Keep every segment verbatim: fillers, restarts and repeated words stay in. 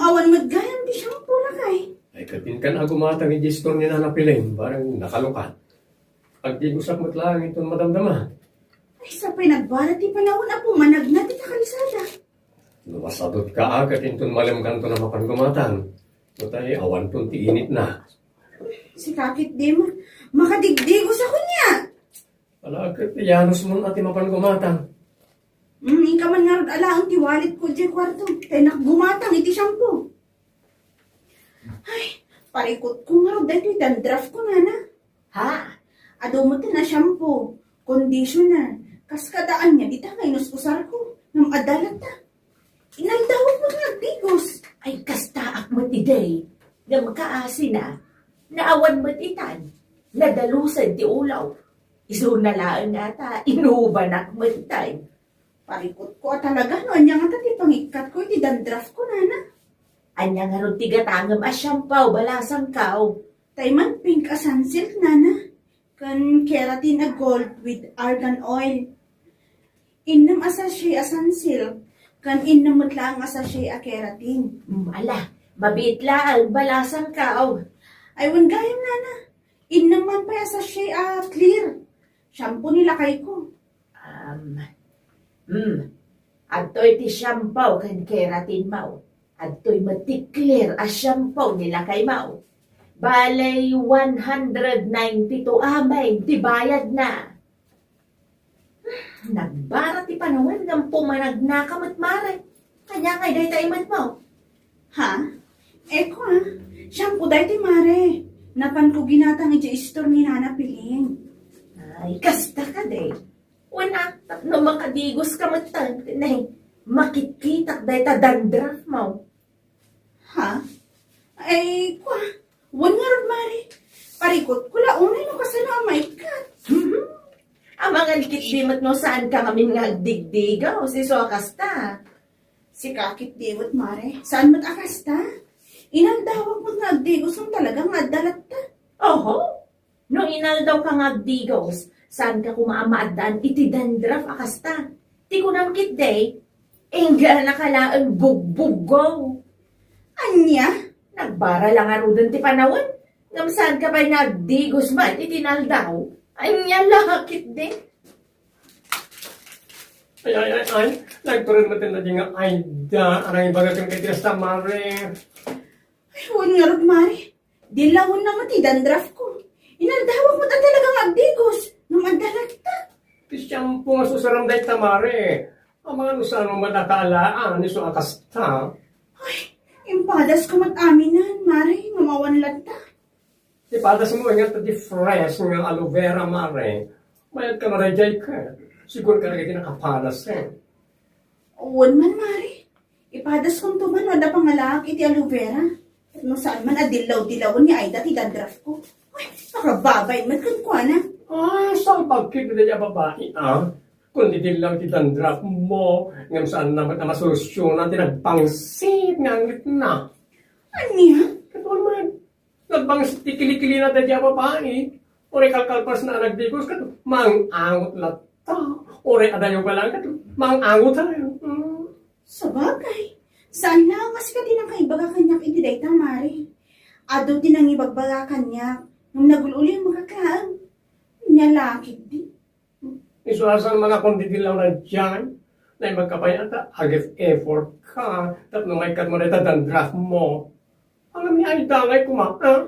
Awan met gayam ti shampoo, lakay. Ay, katinkan a gumatang iti store ni Nana Piling, barang nakalukat. Agdigosak met laeng inton madamdama. Ay, sapay nagbara ti panawen a pumanagna dita kalsada. No masabutka a, ket inton malemkanto a mapan gumatang. Tay awanton ti initna. Sika ketdi met, makadigdigos a kaniak. Ala, ket iyanusmon a ti mapan gumatang. Hmm, inka man ngarud alaen ti walletko idiay kuarto. Tay nak gumatang iti shampoo. Ay, parikutko ngarud daytoy dandruffko, nana. Ha? Adu met a shampoo, conditioner, kas kada ania dita nga inus-usarko, ngem adda latta. Inaldawak met nga agdigos. Ay, kastaak met idi. Ngem kaasina, naawan met itan. Nadalusen ti ulaw. Isuna laeng ngata, inubanak met itan. Parikutko a talaga no ania ngata ti pangikkatko iti dandruffko, nana. Ania ngarud ti gatangem a shampoo, balasangko? Tay man pink a sunsilk, nana. Ken keratin a gold with argan oil. Innem a sachet a sunsilk, ken innem met laeng a sachet a keratin. Mm, ala, mabiit laeng, balasangko. Ay, wen gayam, nana. Innem man pay a sachet a clear. Shampoo ni lakayko. Um, hmm. Adtoy ti shampoo ken keratinmo. Adtoy met ti clear a shampoo ni lakaymo. Bale, one hundred ninety-two amin ti bayadna. Nagbara ti panawen ngem pumanagnaka met, mare. Ania ngay dayta imatmo? Ha? Eko, a. Shampoo dayta, mare. Napanko ginatang idiay store ni Nana Piling. Ay, kasta kadi. Wen a, tapno makadigoska met, ne, makitkitak dayta dandruffmo. Ha? Ay, kua, wen ngarud, mare. Parikutko la unay no kasano a maikkat. Amangan ketdi met no saanka ngamin nga agdigdigos, isu a kasta. Sika ketdi met, mare. Saan met a kasta? Inaldawak met nga agdigos ngem talaga nga adda latta. Oho. No inaldawka nga agdigos, saanka koma a maaddaan iti dandruff a kasta. Ti kunam ketdi, ingganaka laeng bugbuggo. Ania? Nagbara la ngaruden ti panawen, ngem saanka pay nga agdigos met iti inaldaw. Ania la ketdi? Ay, ay, ay, ay. Nagtured met dayta nga Aida a nangibaga kenka iti kasta, mare. Ay, wen ngarud, mare. Dillawenna met ti dandruffko. Inaldawak met a talaga nga agdigos. Ngem adda latta. Ti shampoo nga susaram dayta, mare. Amangan no saan met a kaalaan, isu a kasta. Ay, impadasko met aminen, mare, ngem awan latta. Ti padasmo, inget ti fresh nga aloe vera, mare. Mayat ka, mare, jay ka. Siguro ka dagiti nakapadas, eh. Wen man, mare. Ipadaskonto man no adda pangalaak iti aloe vera. Ket no saan man a dillaw-dillawen ni Aida ti dandruffko. Ay, nakababay met kenkuana. Ay, salbag ketdi dayta a babai, a. Kun didillaw ti dandruffmo, ngem saanna met a masolusyonan ti nagpangsit nga angitna. Ania? Ket wen man, nagpangsit ti kilikilina dayta a babai. Uray kalkalpasna a nagdigos ket mang-angot latta. Uray adayo pa laeng ket mang-angoten. Mm. Sabagay, saan laeng a sika ti nakaibaga kaniak iti dayta, mare. Adu ti nangibagbaga kaniak, ngem nagul-ulimek laeng. Ania la ketdi? Isu a saan man a kun didillaw dayta, naimbag ka pay ata, ag-effort ka, tapno maikkatmo dayta dandruffmo. Alam ni Aida ngay koma, ha?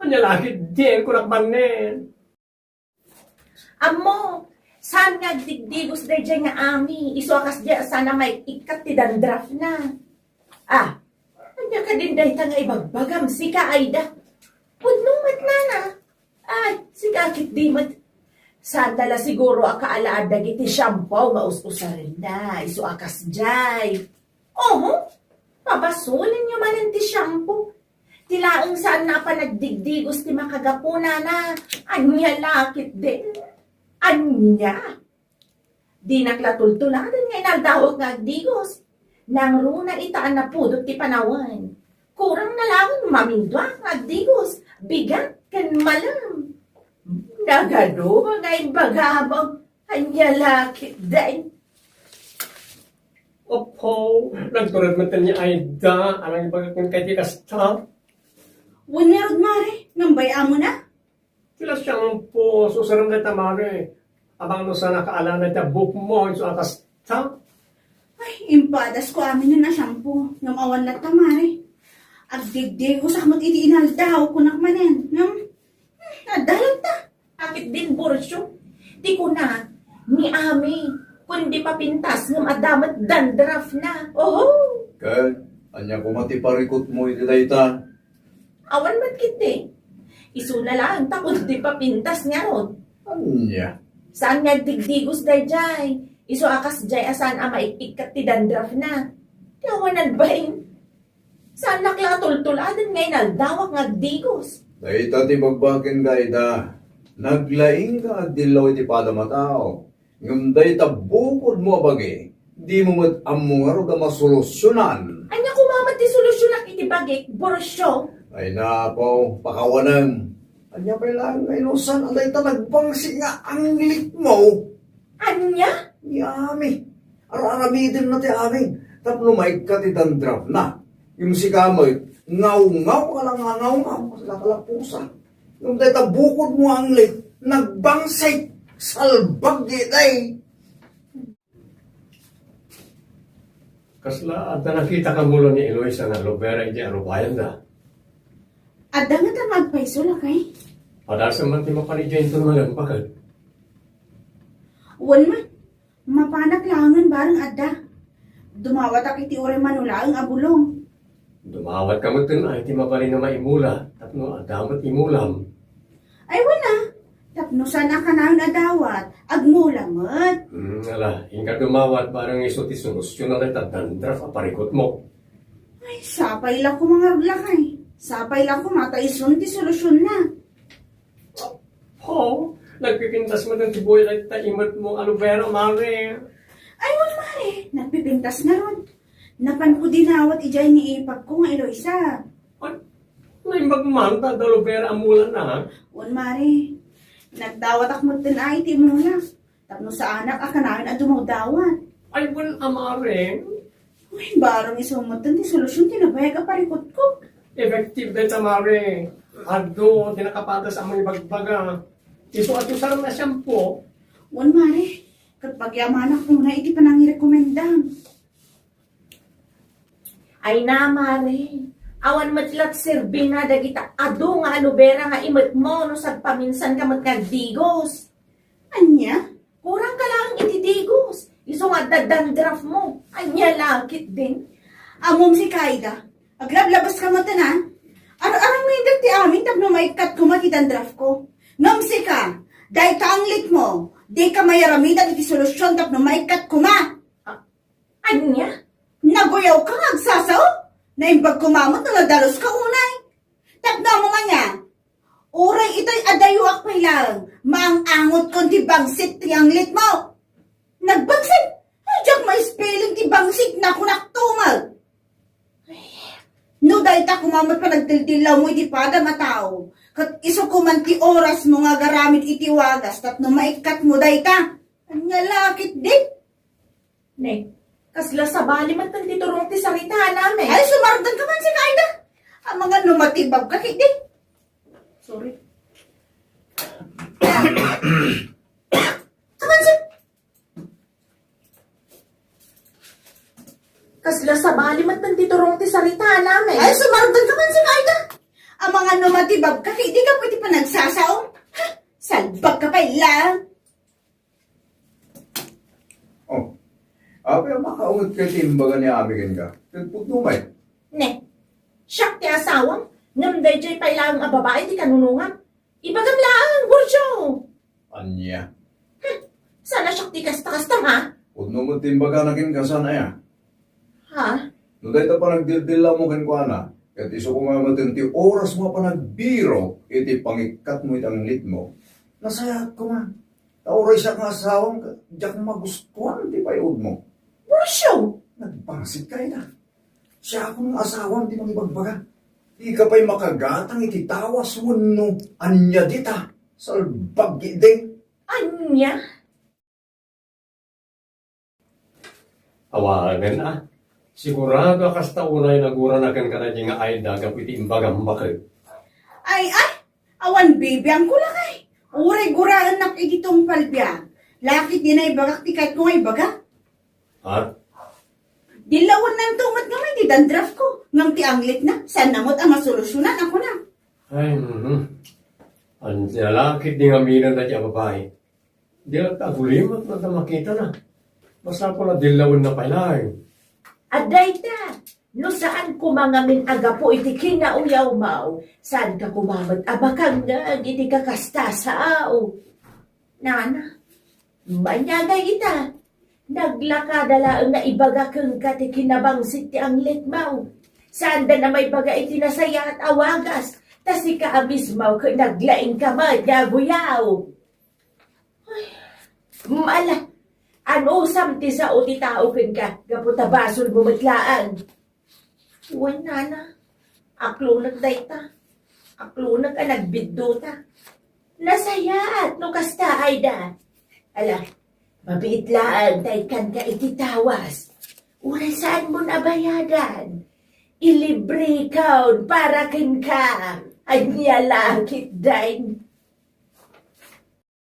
Ania la ketdin, kunak manen. Ammo, saan nga agdigdigos daydiay nga ami, isu a kasdiay a saan a maikkat ti dandruffna. Ah, ania kadin dayta nga ibagbagam, sika, Aida? Pudno met, nana. Ay, sika ketdi met. Saanta la siguro a kaalaad dagiti shampoo nga us-usarenna, isu a kasdiay. Oho, pabasolenyo manen ti shampoo. Ti laeng saanna a panagdigdigos ti makagapu, nana. Ania la ketdin? Ania? Dinak la tultuladen nga inaldawak nga agdigos. Nangruna ita a napudot ti panawen. Kurangna laeng mamindua nga agdigos, bigat ken malem. Nagadu nga imbagam, ania la ketdin? Apo, nagtured met ni Aida, anang ibaga ken kay ti kasta? Wen ngarud, Mare, ngem bay-amon a? Ti la siangpo, susarem dayta, Mare. Apay no saan a kaalanay ti abbokmo, isu a kasta? Ay, impadasko amin a siangpo, ngem awan latta, Mare. Agdigdigosak met iti inaldaw, kunak manen. Ngem, hmm, adda latta. Ket din, Borcio, ti kuna, ni Ami, kundi papintas ngem adda met dandruff na. Oho! Ket, ania koma ti parikutmo iti dayta? Awan met ketdi. Isuna laeng ta kundi papintas ngarud. Ania? Saan nga agdigdigos daydiay. Isu a kasdiay a saan a maik-ikkat ti dandruff na. Ti awanan bain. Saannak la a tultuladen nga inaldawak nga agdigos. Dayta ti ibagbaga kenka, Aida. Naglaingka nga agdillaw iti padam a tao. Ngem dayta bukodmo a bagi, dimo met ammo ngarud a masolusionan. Ania koma met ti solusionak iti bagik, Borcio? Ay, napo, pakawanem. Ania pay laeng nga inusan a dayta nagbangsit nga anglikmo? Ania? Ni Ami. Ar-aramidenna ti amin tapno maikkat ti dandruff na. Ngem sika met, ngawngaw ka la nga ngawngaw, kasla ka la pusa. Ngem dayta bukodmo a anglik, nagbangsit, salbag iti. Kasla adda nakitak a mula ni Eloisa nga aloe vera iti arubayanda? Adda nga ta agpayso, lakay. Padasem man ti mapan idiay inton mangagpaket. Wen man, mapanak laengen bareng adda. Dumawatak iti uray mano laeng a bulong. Dumawatka metten a iti mabalin a maimula tapno adda met imulam. Ay, wen a, tapno saan a kanayon a dawat, agmula met. Hmm, ala, inka dumawat bareng isu ti solusion a dayta dandruff a parikutmo. Ay, sapay la koma ngarud, lakay. Sapay la koma ta isun ti solusionna. Ho, nagpipintas met ti buya dayta imetmo a aloe vera, Mare. Ay, wen, Mare, nagpipintas ngarud. Napanko dinawat idiay ni ipagko nga Eloisa. Ay, naimbag man ta adda aloe vera a mulana. Wen, Mare, nagdawatak metten a iti mula. Tapno saanak a kanayon a dumawdawat. Ay, wen a, Mare. Uy, bareng isu metten ti solusion ti nabayag a parikutko. Effective dayta, Mare. Adu ti nakapadas a mangibagbaga. Isu a ti usarem a shampoo. Wen, Mare. Ket pagyamanak unay iti panangirekomendam. Ay na, Mare. Awan met la ti serbina dagita adu nga aloe vera nga imetmo no sagpaminsanka met nga agdigos. Ania? Kurangka laeng iti digos. Isu nga adda dandruffmo. Ania la ketdin? Ammom sika, Aida. Aglablabaska metten a. Ar-aramidek ti amin tapno maikkat koma ti dandruffko. Ngem sika, dayta anglikmo, dika mayaramidan iti solusion tapno maikkat koma. A-, ania? Naguyawka nga agsasao? Naimbag koma met no nadaluska unay. Tapno ammom ania? Uray itoy adayoak pay laeng, maang-angotkon ti bangsit ti anglitmo. Nagbangsit? Ay, diak ma-spelling ti bangsit, nakunak tumal. No dayta koma met panagdildillawmo iti padam a tao, ket isu koman ti orasmo nga agaramid iti wagas tapno maikkatmo dayta. Ania la ketdi? Ne, kasla sabali met ti turong ti saritaan amin. Ay, sumardengka man sika, Aida. Amangan no matibabka ketdi. Sorry. Kaman si-, kasla sabali met ti turong ti saritaan amin. Ay, sumardengka man sika, Aida. Amangan no matibabka ketdi gapu iti panagsasaom. Ha? Salbagka pay la. Oh. Apay a makaunget kay ti imbaga ni Ami kenka? Ket pudno met. Ne. Siak ti asawam, ngem daydiay pay laeng a babai ti kanunongam. Ibagam laeng, Borcio! Ania? Hmm. Saan a siak ti kasta-kasta, ha? Pudno met ti imbagana kenka, saan aya? Ha? No dayta panagdildillawmo kenkuana, ket isu koma metten ti orasmo a panagbirok iti pangikkatmo iti anglitmo, nasayaat koma. Ta uray siak nga asawam, diak magustuan ti pay-odmo. Borcio! Nagbangsitka ita. Siakon nga asawam ti mangibagbaga. Dika pay makagatang iti tawas wenno ania dita. Salbag ketdi. Ania? Awanen a. Sigurado a kasta unay nagurana kenka daydi nga Aida gapu iti imbagam baket. Ay, ay! Awan bibiangko lakay. Uray guraennak iti tungpal biag. Lakit di naibagak ti kayatko nga ibaga. Ha? Dillawennanto met ngamin ti dandruff ko. Ngem ti anglitna, saan na met a masolusyonan a kuna. Ay, mhm. Ania lakit di ngamin daydi a babai. Di latta agulimek no adda makitana. Masapul a dillawenna pay laeng. Adda ita, no saan koma ngamin a gapu iti kinauyawmaw, saanka koma met a makangngeg iti kakasta a sao. Nana, maniagay ita. Naglakada laeng nga ibaga kenka ti kinabangsit ti anglitmaw. Saanda a maibaga iti nasayaat a wagas, ta sika a mismo ket naglaingka met nga aguyaw. Ay, ala, anusam ti sao ti tao kenka, gapu ta basolmo met laeng. Wen, nana, aklonek dayta. Aklonek a nagbidduta. Nasayaat no kasta, Aida. Ala, mabiit laeng ta ikkanka iti tawas. Uray saanmon a bayadan. Ilibrekon para kenka. Ania lakit, Dine.